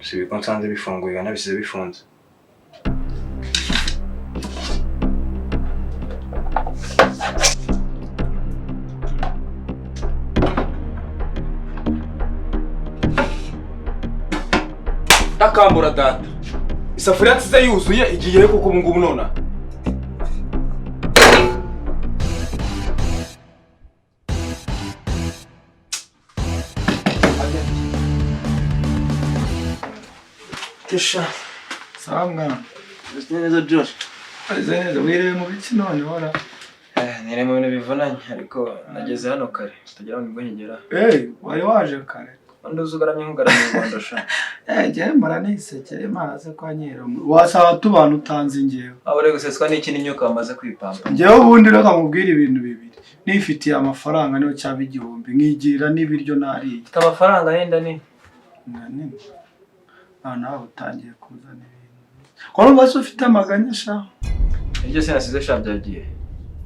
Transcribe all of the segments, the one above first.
Usibye ko nsanze bifunguye, nabisize bifunze. Takambura data. Isafuriya nsize yuzuye igiye kuko ubu ngubu nona. Tesha. Sawa mwana. Meze neza Josh. Meze neza, wiriwe mu biki none wora? Niri mu bintu bivunanye ariko nageze hano kare. Tutagira ngo nibwo nkigera. Wari waje kare. Undi uzi ugaramye nkugaramye u Rwanda sha. Njyewe mpora nisekera Imana se kwa nyira. Wasaba tubana utanze njyewe. Abo uri guseswa n'iki n'imyuka wamaze kwipampa. Njyewe ubundi reka nkubwire ibintu bibiri. Nifitiye amafaranga niyo cyaba 1000 nkigira n'ibiryo nariye. Ufite amafaranga yenda ni? Nani? Nawe utangiye kuzana ibintu. Ko numva se ufite amaganya sha? Ibyo se nasize sha byagiye.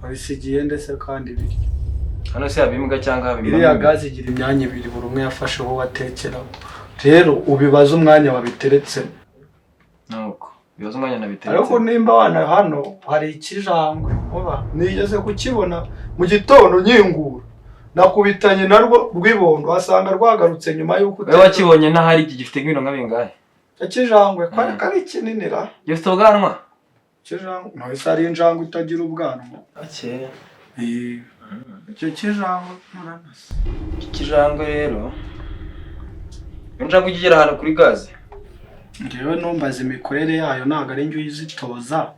Wabisigiye ndetse kandi ibiryo. Hano se yabimbwa cyangwa habimbwa? Iriya gazi igira imyanya ibiri buri umwe yafashe uwo watekeraho. Rero ubibaza umwanya wabiteretsemo. Nuko bibaza umwanya nabiteretse. Ariko nimba wana hano hari ikijangwe uba nigeze kukibona mu gitondo nkingura. Nakubitanye narwo rwibondo asanga rwagarutse nyuma yuko wewe wakibonye ntahari iki gifite nk'ibiro nka bingahe? Ikijangwe ko ari kinini ra. Gifite ubwanwa? Ikijangwe no ese ari injangwe itagira ubwanwa. Ake. Icyo kijangwe muranase. Ikijangwe rero. Injangwe igera hano kuri gaze. Ngewe numbaza imikorere yayo ntago ari njye uyizitoza.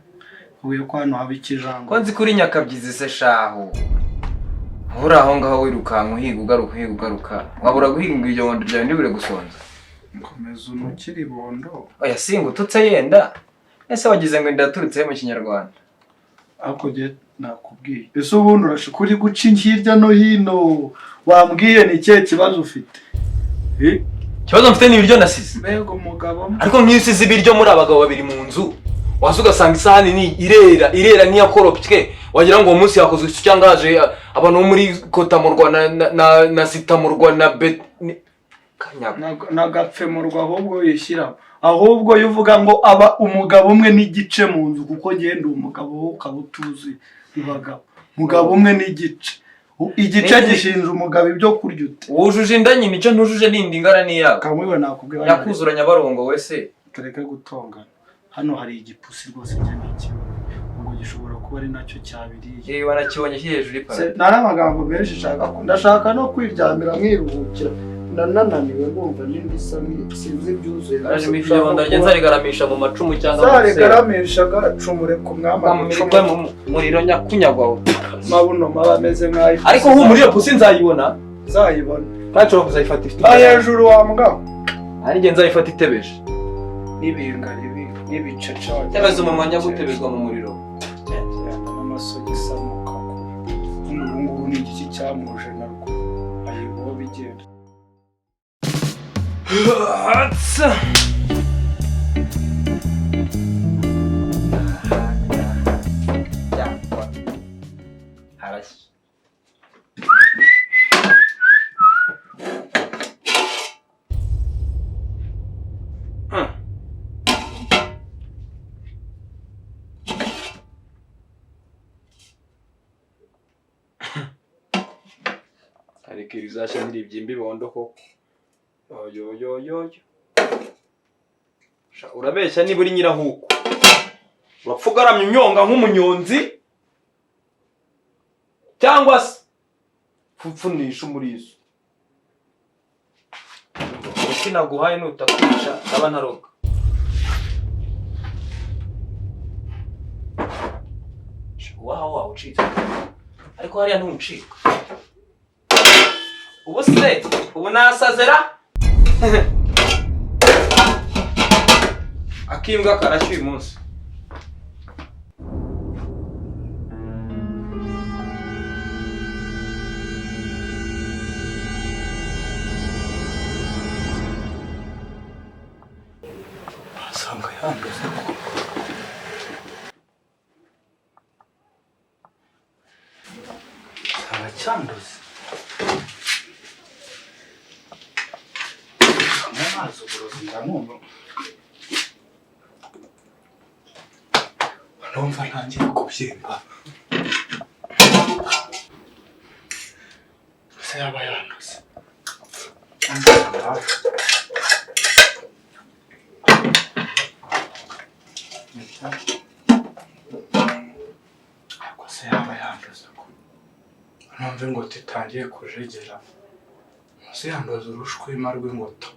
Ubuye ko hano haba ikijangwe. Ko nzi kuri nyakabyizi se shaho. Uri aho ngaho wirukanka uhiga ugaruka uhiga ugaruka. Wabura guhinga iryo bondo ryawe ntibure gusonza. Komeza unukire ibondo. Oya singututse yenda. Ese wagize ngo inda yaturutse mu Kinyarwanda? Ariko njye nakubwiye. Ese ubundi urashaka uri guca hirya no hino. Wambwiye ni ikihe kibazo ufite? Ikibazo mfite ni ibiryo nasize. Mbega umugabo. Ariko nk'iyo usize ibiryo muri abagabo babiri mu nzu, waza ugasanga isahani ni irera, irera n'iyakoropye, wagira ngo uwo munsi yakozwe iki cyangwa haje abantu bo muri Kotamurwa na Sitamurwa na Bet Nagapfemurwa ahubwo yishyira. Ahubwo yuvuga ngo aba umugabo umwe n'igice mu nzu kuko ngenda umugabo wo ukaba utuzuye ibagabo. Mugabo umwe n'igice. Igice gishinja umugabo ibyo kurya ute. Wujuje inda nyine icyo ntujuje nindi ingana n'iyawe. Kamwe nakubwira. Yakuzuranya barongo wese. Tureke gutongana. Hano hari igipusi rwose njye nakibonye. Ubwo gishobora kuba ari nacyo cyabiriye. Wanakibonye kiri hejuru y'ipara. Nari amagambo menshi nshaka ko ndashaka no kwiryamira nkiruhukira. Ndanananiwe ndumva n'indi isa sinzi ibyuzuye. Araje imifundo njye nzarigaramisha mu macumu cyangwa mu nzarigaramisha gacumure ku mwama mu muriro nyakunyagwa. Mabuno maba ameze nkayo. Ariko humura iyo pusi nzayibona. Nzayibona. Ntacyo kuzayifata ifite. Hejuru wa mbwa. Ari njye nzayifata itebeje. N'ibinga ribi n'ibicece. Cyangwa umunwa nyagutebezwa mu muriro. N'amasogisi amuka. Ubu ngubu ni igiki cyamuje narwo. Ayibo bigenda. Harashye. Ariko ibizashya ntiribyimba ibondo koko. Yoyoyoyo. Urabeshya niba uri nyirahuko. Urapfa ugaramye unyonga nk'umunyonzi cyangwa se pfupfunisha umurizo. Umuti naguhaye nutakwica ndaba ntaroga. Waho wawucitse. Ariko hariya ntuncika. Ubu se ubu nasazera akimbwa karashya uyu munsi. Asanga yanduze ko aracyanduze. Amazi uburozi ndanumva. Numva ntangiye kubyimba. Se yaba yanduze. Ariko se yaba yanduze ko numva ingota itangiye kujegera. Munsi yanduza urushwima rw'ingoto.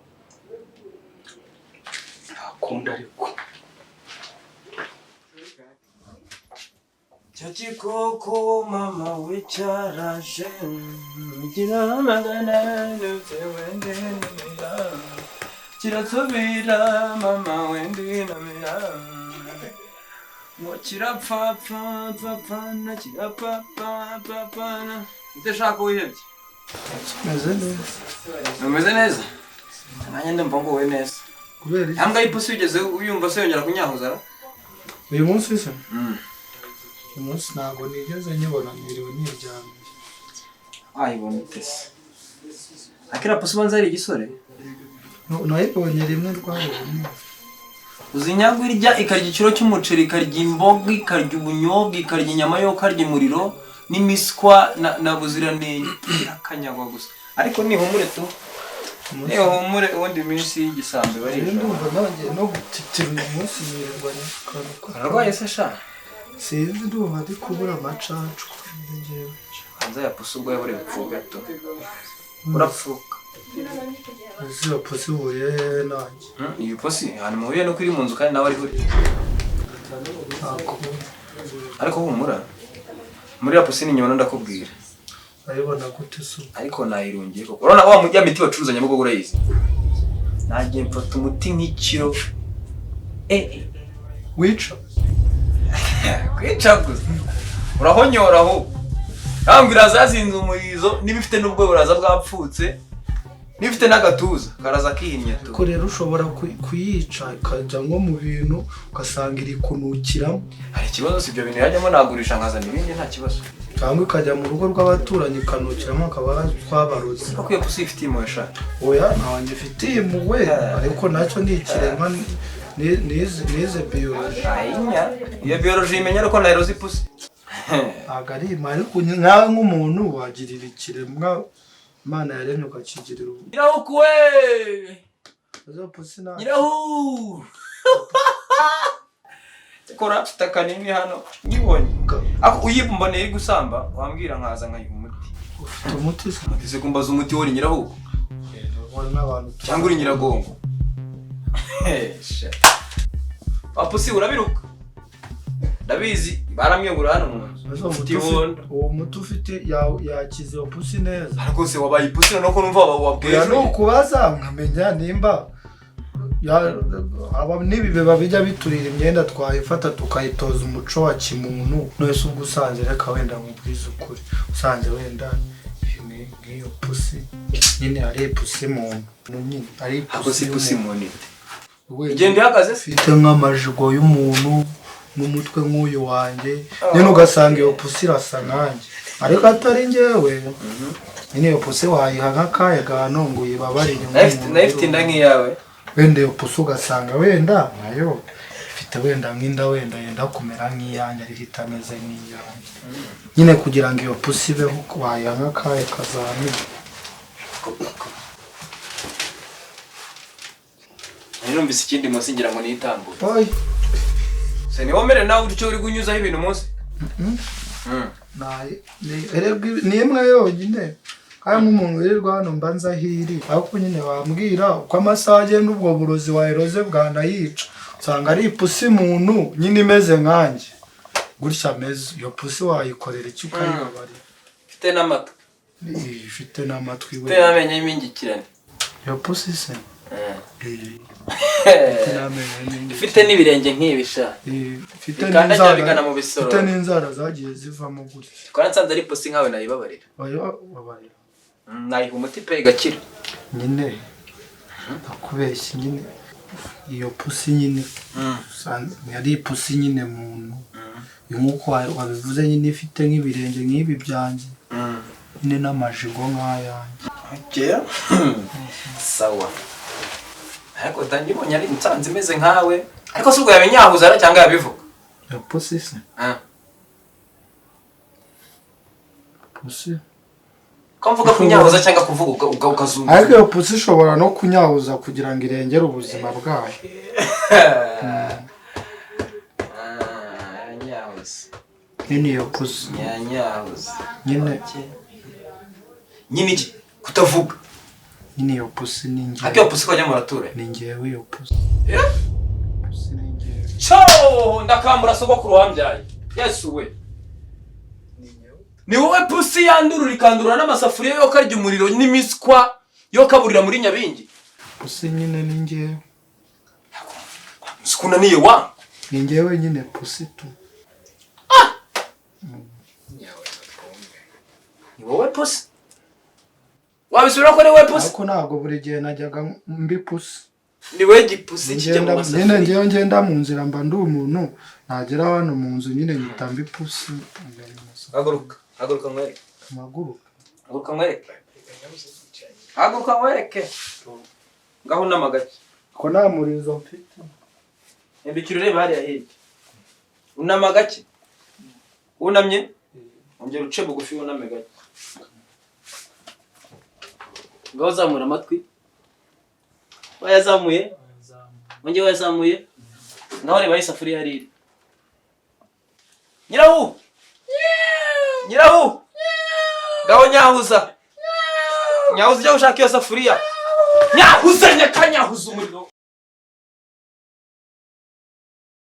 Ntakunda ariko. Cya gikoko mama we cyaraje kiramagana ndetse wendinamira kirasubira mama wendinamira ngo kirapfapfapfapfana kirapfapfapfana. Udashaka wihebye. Meze neza. Umeze neza? Nanjye ndumva nguwe neza. Kubera iki? Yambwa y'ipusi wigeze uyumva se yongera kunyahuza ra? Uyu munsi se? Uyu munsi ntabwo nigeze nyibona, niriwe niryamiye. Wayibona ute se? Akira pusi ubanza ari igisore? Nayibonye rimwe rwabonye. Uzi inyagwa irya ikarya ikiro cy'umuceri, ikarya imboga, ikarya ubunyobwa, ikarya inyama yo karya umuriro n'imiswa na buziranenge akanyagwa gusa. Ariko nihumure tu. Nihumure ubundi minsi y'igisambi bari. Ndumva nanjye no gutitira uyu munsi nirirwa nikanuka. Ararwaye se sha? Sinzi, ndumva ndi kubura amacacwa njyewe. Hanze ya pusi ubwo yabure bipfuka to. Urapfuka. Uzi iyo pusi ihuriye hehe nanjye? Iyi pusi ahantu muhuriye nuko iri mu nzu kandi nawe ari uri. Ariko humura. Muri ya pusi ni nyuma ndakubwira. Ayibona gute se? Ariko nayirungiye koko. Urabona wa mujya miti bacuruza Nyabugogo urayizi. Nagiye mfata umuti nk'ikiro. Wica? Kwica gusa. Urahonyora aho. Ntabwo iraza yazinze umurizo niba ifite n'ubwo buraza bwapfutse. Niba ifite n'agatuza karaza kihinnye tu. Ko rero ushobora kuyica ikajya nko mu bintu ugasanga iri kunukiramo. Hari ikibazo si ibyo bintu yajyamo nagurisha nkazana ibindi nta kibazo. Cyangwa ikajya mu rugo rw'abaturanyi ikanukiramo akaba twabaroze. Akwiye pusi ifite impuhwe sha. Oya ntawanjye ifitiye impuhwe ariko nacyo ni ikiremwa nize biology. Ayinya. Iyo biology imenya ariko nayiroze ipusi. Ntabwo ari impuhwe ariko nkawe nk'umuntu wagirira ikiremwa Imana yaremye ukakigirira ubu. Nyirahuku we! Izo pusi nta. Nyirahu! Kora mfite akanini hano nyibonye. Ako uyibumbaniye iri gusamba wambwira nkaza nkayiha umuti. Ufite umuti se? Umuti se kumbaza umuti wori nyirahuku? Cyangwa uri nyiragongo? Papusi urabiruka? Ndabizi baramwiyungura hano mu nzu. Uwo muti ufite yakize iyo pusi neza. Ariko se wabaye ipusi noneho ko numva wabwiye. Ni ukubaza nkamenya nimba n'ibibeba bijya biturira imyenda twayifata tukayitoza umuco wa kimuntu. None se ubwo usanze reka wenda nkubwize ukuri, usanze wenda nk'iyo pusi nyine ari ipusi muntu nyine ari ipusi muntu igenda ihagaze ifite nk'amajigo y'umuntu n'umutwe nk'uyu wanjye nyine ugasanga iyo pusi irasa nkanjye ariko atari njyewe. Nyine iyo pusi wayiha nk'akayaga ngo uyibabarire. Nayo ifite inda nk'iyawe. Wenda iyo pusi ugasanga wenda nayo ifite wenda nk'inda wenda yenda kumera nk'iyanjye ariko itameze nk'iyanjye. Nyine kugira ngo iyo pusi ibeho wayiha nk'akaye kazamini. Numvise ikindi munsi ngira ngo nitambure. Se niwomere nawe utyo uri kunyuzaho ibintu munsi. Ni imwe yonyine. Kandi nk'umuntu wirirwa hano mbanza hiri ariko nyine wambwira uko amasaha agenda ubwo burozi wayiroze bwanayica usanga ari ipusi muntu nyine imeze nkanjye gutya ameze. Iyo pusi wayikorera iki ukayibabarira? Ifite n'amatwi. Ifite n'amatwi we. Ifite n'amenyo y'imingikirane. Iyo pusi se? Ifite n'ibirenge nk'ibi sha. Ifite n'inzara zagiye zivamo gutya. Twara nsanze ari pusi nkawe nayibabarira. Nayiha umuti pe igakira. Nyine ndakubeshya nyine iyo pusi nyine yari ipusi nyine muntu nk'uko wabivuze nyine ifite nk'ibirenge nk'ibi byanjye nyine n'amajigo nk'ayanjye. Sawa. Ariko tangiye ibonye ari nsanze imeze nkawe, ariko si ubwo yabinyahuza ara cyangwa yabivuga? Iyo pusi se? Ah. Pusi. Ko mvuga kunyahuza cyangwa kuvuga ukazunguza. Ariko iyo pusi ishobora no kunyahuza kugira ngo irengere ubuzima bwayo. Ah, yanyahuza. Nyine iyo pusi. Yanyahuza. Nyine. Nyine iki kutavuga? Nyine iyo pusi ni Ariko iyo ngewe. pusi ko wajya mu baturage. Ni ngewe iyo pusi. Eh? Pusi ni ngewe. Cyo ndakambura sogokuru wambyaye, Yesu we! Ni wowe pusi yandurura ikandurura n'amasafuriya yo karya umuriro n'imiswa yo kaburira muri nyabingi? Pusi nyine ni ngewe. Sikunaniye wa. Ni ngewe nyine pusi tu. Ni wowe pusi? Wabisubira ko ni wowe pusi? Ariko ntabwo buri gihe najyaga mbi pusi. Ni wowe gipusi kijya mu Ngenda nyine. masafuriya? Ngewe ngenda mu nzira mba ndi umuntu, nagera hano mu nzu nyine nyita mbi pusi, njya mu masafuriya. Haguruka, haguruka nkwereke. Amaguruka. Haguruka nkwereke, haguruka nkwereke. Ngaho unama gake. Ko nta murizo mfite. Hindukira ureba hariya hirya, unama gake. Wunamye? Ongera uce bugufi, wuname gake. Ngaho zamura amatwi. Wayazamuye? Ongera wayazamuye. Ngaho reba aho isafuriya yari iri. Nyirahu, nyirahu, ngaho nyahuza, nyahuza, ujya gushaka iyo safuriya. Nyahuza, nyakanyahuza umuriro.